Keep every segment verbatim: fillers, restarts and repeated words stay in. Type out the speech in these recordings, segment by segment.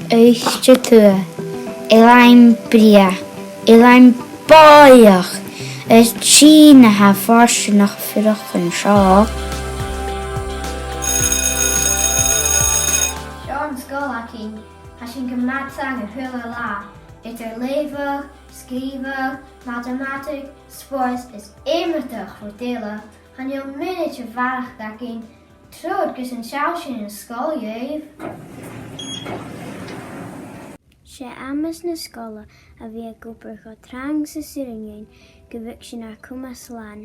Oidhche Tuath, eilean brèagha, eilean bòidheach, is tha sinn a' faighneachd fuireach an seo. Seo an sgoil againn, tha sinn gu math trang a h-uile latha, eadar leughadh, sgrìobhadh, matamataig, spòrs is iomadach rud eile, chan eil mionaid a bharrachd againn, trobhad gus an seall sinn an sgoil dhuibh. 'S e amas na sgoile a bhith ag obair cho trang 's as urrainn dhuinn gu bheil sinn air coimeas làn.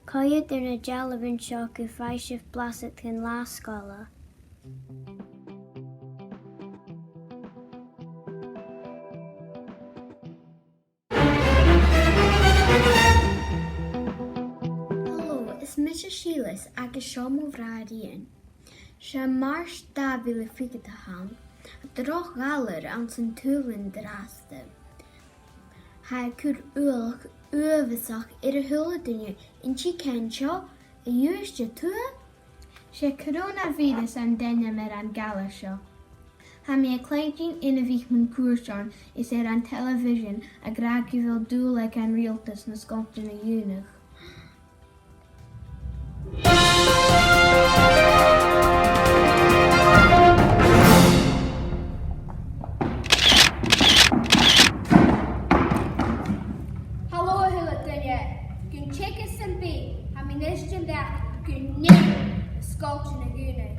Coimhead air na dealbhan seo gum faigh sibh blasad den latha sgoile. Hello, is mise Sìleas agus seo mo bhràthair Iain. 'S e Màrt dà mhìle fichead a th' ann, droch ghalair anns an t-saoghal an-dràsta. Tha e a' cur uallach uabhasach air a h-uile duine an-diugh, an seo, an Uibhist a Tuath. 'S e coronavirus an t-ainm air a' ghalair seo. Tha mi a' cluinntinn inbhich mun cuairt oirnn is air an telebhisean ag ràdh gu bheil dùil aig an riaghaltas na sgoiltean a dhùnadh. Halò a h-uile duine. Gun teagamh sam bith, tha mi a-nis den bheachd gun dèan na sgoiltean a dhùnadh.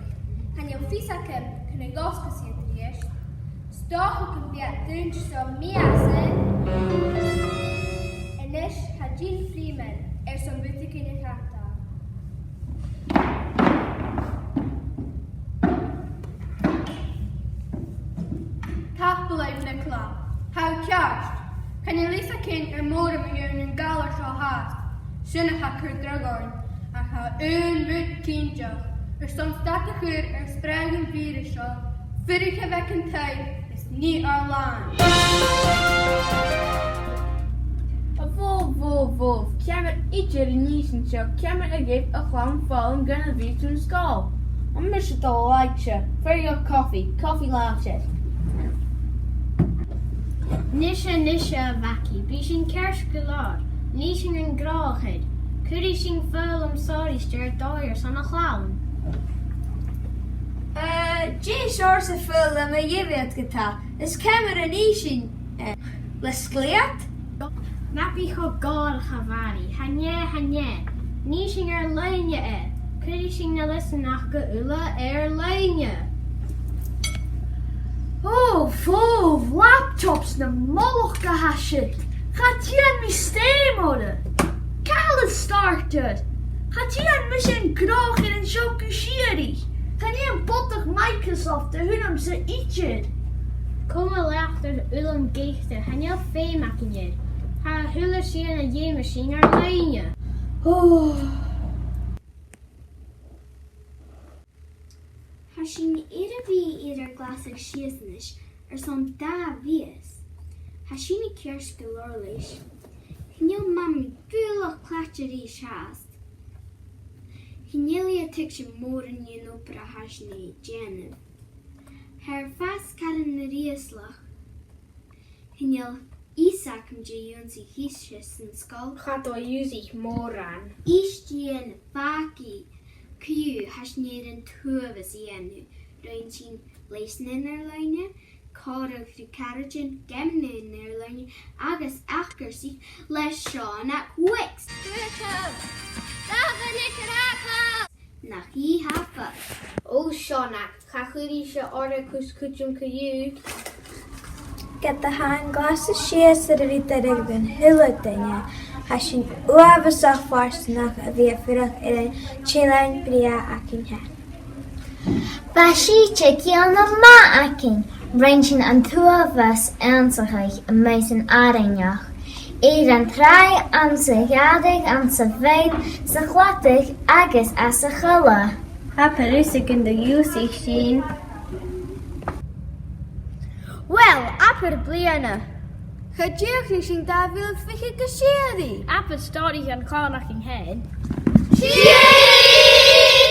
Chan eil fhios agam cuin a dh'fhosglas iad a-rithist. 'S dòcha gum bi iad dùinte seo mì-fhasa. A-nis, tha Jean Freeman airson rudeigin a chantainn. Tapadh leibh, Nicola. Tha thu ceart. Chan eil fhios agam air mòran mu dheidhinn a' ghalair seo fhathast. Sin a tha a' cur dragh oirnn, ach tha aon rud cinnteach. Airson stad a chur air spreadadh a' bhìorais seo, fuirichibh aig an taigh is nì ar làn. A bhobh, bhobh, bhobh, ciamar idir a nì sinn seo, ciamar a gheibh a' chlann foghlam gun a bhith san sgoil? Am mise dol a laigse, fuirich cofaidh, cofaidh làidir. Nise, nise, a Mhagaidh, bidh sinn ceart gu leòr. Nì sinn an gnothach air. Cuiridh sinn foghlam sònraichte air dòigh airson a' chlann. Eh, dè seòrsa foghlam a gheibh iad ge-tà? Is ciamar a nì sinn e? Le sglèat? Na bi cho gòrach, a Mhàiri. Chan e, chan e. Nì sinn air-loidhne e. Cuiridh sinn na leasanan aca uile air-loidhne. Ò, bhobh, laptops na molach a tha sin. Cha dèan mi stèidh orra. Càit a bheil an starter? Cha dèan mise an gnothach air an seo gu sìorraidh. Chan e am bodach Microsoft a th' annamsa idir. Coma leat air fhoghlam geata, chan eil feum againn air. Tha a h-uile sìon a dh'fheumas sinn air-loidhne. Ò. Tha sinn air a bhith air ar glasadh sìos a-nis airson dà mhìos. Tha sinne ceart gu leòr leis. Chan eil Mamaidh buileach cleachdte ris fhathast. Chan eil i a' tuigsinn mòran dhen obair a tha sinn a' dèanamh. Tha i air fàs caran ìosal. Chan eil fhios agam dè dh'ionnsaich ise san sgoil. Cha do dh'ionnsaich mòran. Is dèan fàgaidh. Co-dhiù, tha sinn air an t-uabhas a dhèanamh. Rinn sinn leasanan air-loidhne, còmhradh ri caraidean, geamannan air-loidhne agus eacarsaich le Seonag Wicks. Rachel! Dominic Rachel! Nach i tha fada. Ò, Seonag, cha chuir i seo orra cus cuideam co-dhiù. Ged a tha an glasadh sìos air a bhith doirbh dhan a h-uile duine, tha sinn uabhasach fortanach a bhith a' fuireach air an t-eilean brèagha againn fhèin. Bha sìde gu math againn, rinn sinn an t-uabhas ionnsachadh am measg an àrainneachd, air an tràigh, anns a' ghàrradh, anns a' bheinn, sa chladach agus anns a' choille. Abair thusa gun do dh'ionnsaich sinn. Uill, abair bliadhna. Cha dìreach rinn sinn dà mhìle fichead gu sìorraidh. Abair stòiridh dhan chlann againn fhèin.